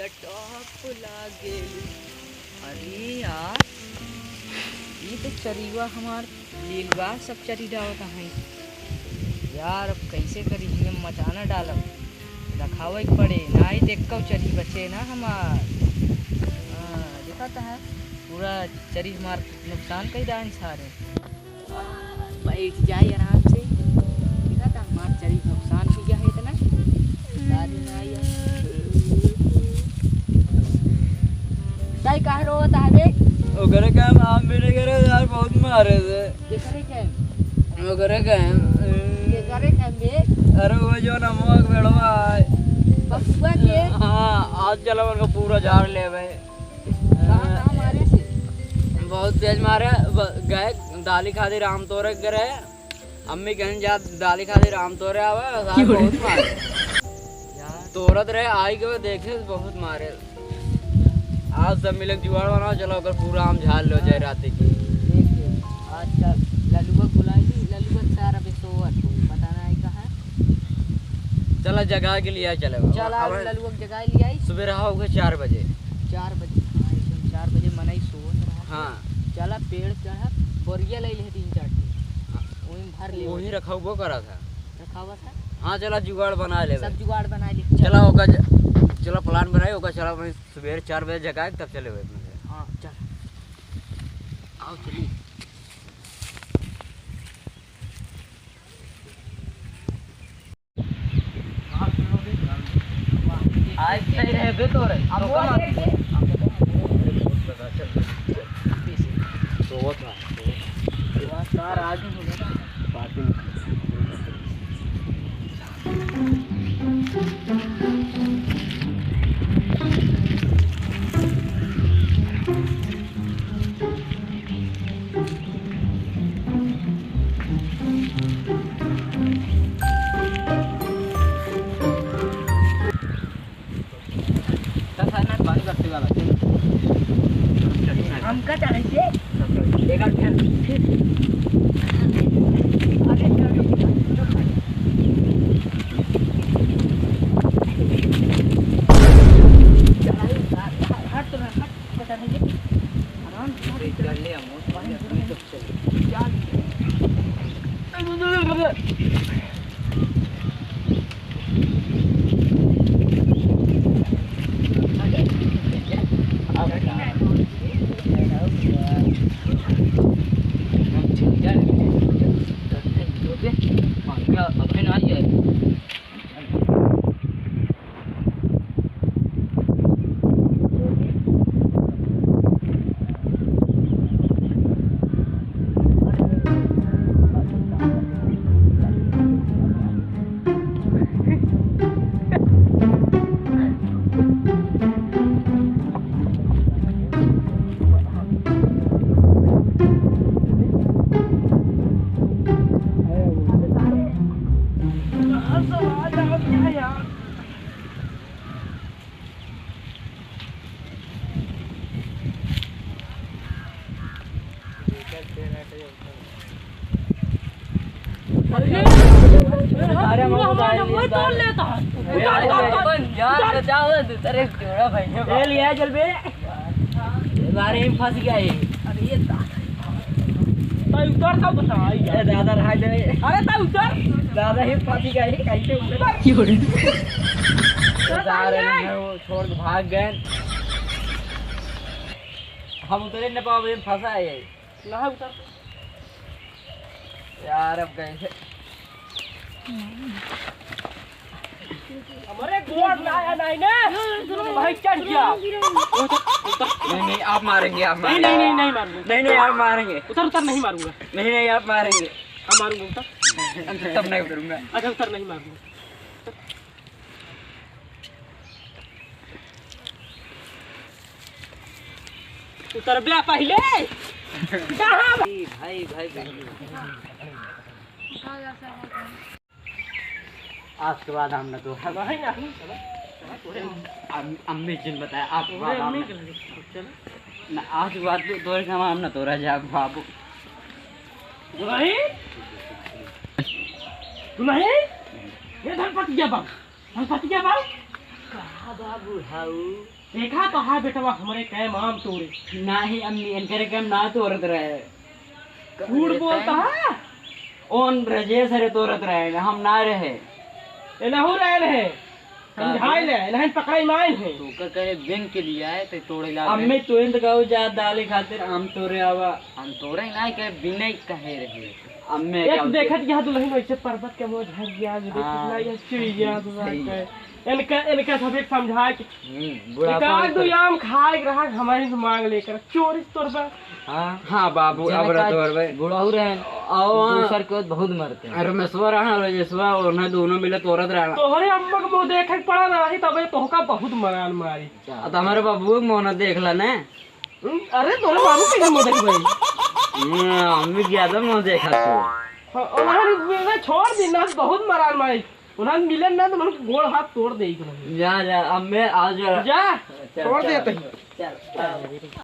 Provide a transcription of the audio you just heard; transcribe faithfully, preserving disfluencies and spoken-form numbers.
टॉप लागेलू। अरे यार, ई तो चरीवा हमार लीलवा सब चरी डावत है। यार, अब कैसे करी, हिंगे मचाना डालब, रखावे के पड़े, नाहीं तो एक्को चरी बचे ना हमार। हाँ, देखा तो है, पूरा चरी हमार नुकसान कई दान सारे। बैठ जाए आराम से। देखा था, हमार चरी नुकसान भी क्या है इतना? सारी ना आई है। ताई काहे रोवत है बे? ओकरे काम आम भी नहीं करे यार, बहुत मारे थे। केकरे काम? ओकरे काम। केकरे काम बे? अरे वो जो ना मोहक बेड़वा है। बबुआ के? हाँ, आज चलो उनका पूरा झाड़ लेवे। कहाँ, कहाँ मारे से? बहुत तेज मारे, ब-, गए दाली खातिर आम तोरे के रहे। अम्मी कहीं जा दाली खातिर आम तोरे आवा, साहब क्यों रे? बहुत मारे। यार। तोरत रहे, आई के देखे बहुत मारे। आज सब मिले के जुगाड़ बनाओ, चलो ओकर पूरा आम झाड़ लो जाए रात की। देख, देख, आज का ललुआ बुलाई ली, ललुआ सारा बे सोवत होई, पता नहीं कहाँ। चला जगा के लिया चले। चला, अब ललुआ के जगा लिया आई। सुबह रहा होगा चार बजे। चार बजे, हाँ, एकदम चार बजे मनई सोवत रहा। हाँ। चला पेड़ चढ़ा, बोरिया ले ले तीन चार ठे। हाँ। वहीं भर ले। वहीं रखा हुआ करा था। रखा हुआ था। हाँ, चला जुगाड़ बना ले। सब जुगाड़ बना ले। चला ओका ज-, चला plan बनाए, ओका चला वहीं सुबह चार बजे जगाए, तब चले हुए अपने घर। हाँ, चल। आओ चलिए। आज नहीं रहे बे तो रे। अब तो वो कौन देख के। तो वो था। तो वो था। आज पार्टी। हमका चढ़े के। एक आध फेर। अरे, चढ़, चढ़, चढ़। चढ़ाई, हट, हट, हट, हट। पता नहीं, आराम से चल। अरे, हम हमारा उतार लिए, वही तोड़ उतार। लेता है। उतार, उतार, उतार। अपन जान बचाओ, दूसरे जोड़ा भाई। ए, लिया, चल बे। बारे में फंस गया ये। अरे, ये ताई उतर का बता, आई ए, यार। दादा, रहा दे। अरे, ताई उतर। दादा, ये फंस गया ये, कैसे उतर? क्यों रे? सारे हैं, वो छोड़ के भाग गए। हम उतरे न पावे, फंसा है ये। ना उतर। यार, अब कैसे? हमारे गोड़ ना आया, नहीं ना। भाई, चढ़ गया। नहीं, नहीं, आप मारेंगे, आप नहीं, मारेंगे। नहीं, नहीं, नहीं मारूंगा। नहीं, नहीं, आप मारेंगे। उतर, उतर, नहीं मारूंगा। नहीं, नहीं, आप मारेंगे। हाँ, मारूंगा, उतर। तब नहीं उतरूंगा। अच्छा, उतर, नहीं मारूंगा। उतरबे पहिले। कहाँ बा? भाई, भाई, भाई। आज के बाद हम न तो भाई ना। अम-, अम्मी जी ने बताया, आज के बाद हम न, ना, आज के बाद तो तोरे काम हम न तो रह जाए बाबू। दुलही? दुलही? ये धनपतिया बा। धनपतिया बा? कहा बाबू हाउ? देखा तो है बेटवा, हमरे कैम आम तोरे। नाही अम्मी, इनकरे कैम ना तोरत रहे। झूठ बोलता है। ओन ब्रजेश रे तोरत रहे, हम ना रहे। एनहू रहे रहे। समझाई ले, एनहन पकड़ाई माइन है। तू का कहे बैंक के लिए आए, ते तोड़े ला अम्मी, बैंक। तू इंत कहू जा दाली खातिर आम तोरे आवा। हम तोरे ना कहे, बिना कहे रहे। अम्मी एक का देखत गया दुल्हन वैसे पर्वत के मोह झक गया, जो हाँ। कितना ये चिड़िया दुआ सही है। के। इनका, इनका सब एक समझा के हम्म, बुढ़ापा एकाध होता दो है। आम खाए के रहा, हमारे से मांग लेकर चोरी से तोड़बा। हाँ। हाँ बाबू, अब रहा तोड़बे। बुढ़ाऊ रहे। आओ, हाँ। दूसर के बहुत मरते हैं। रमेशवा रहा, रमेशवा, उन्हें दोनों मिले तोड़त रहा। तोहरे अम्मा के मुंह देखे के पड़ा ना रही, तबे तोहका बहुत मरान मारी। अच्छा। आ, तो हमारे बाबू के मुंह ना देख ला ने। हम्म, अरे तोरे बाबू के मुंह देख भाई। हम्म, हम भी ज्यादा मुंह देखा तू। हाँ, उन्हें मिलना छोड़ दी ना, बहुत मरान मारी। उन्हें मिले ना तो उन्हें गोड़ हाथ तोड़ दे एक नंबर। जा, जा, अब मैं आज जा, चल, छोड़ चल, देते हैं। चल, चल।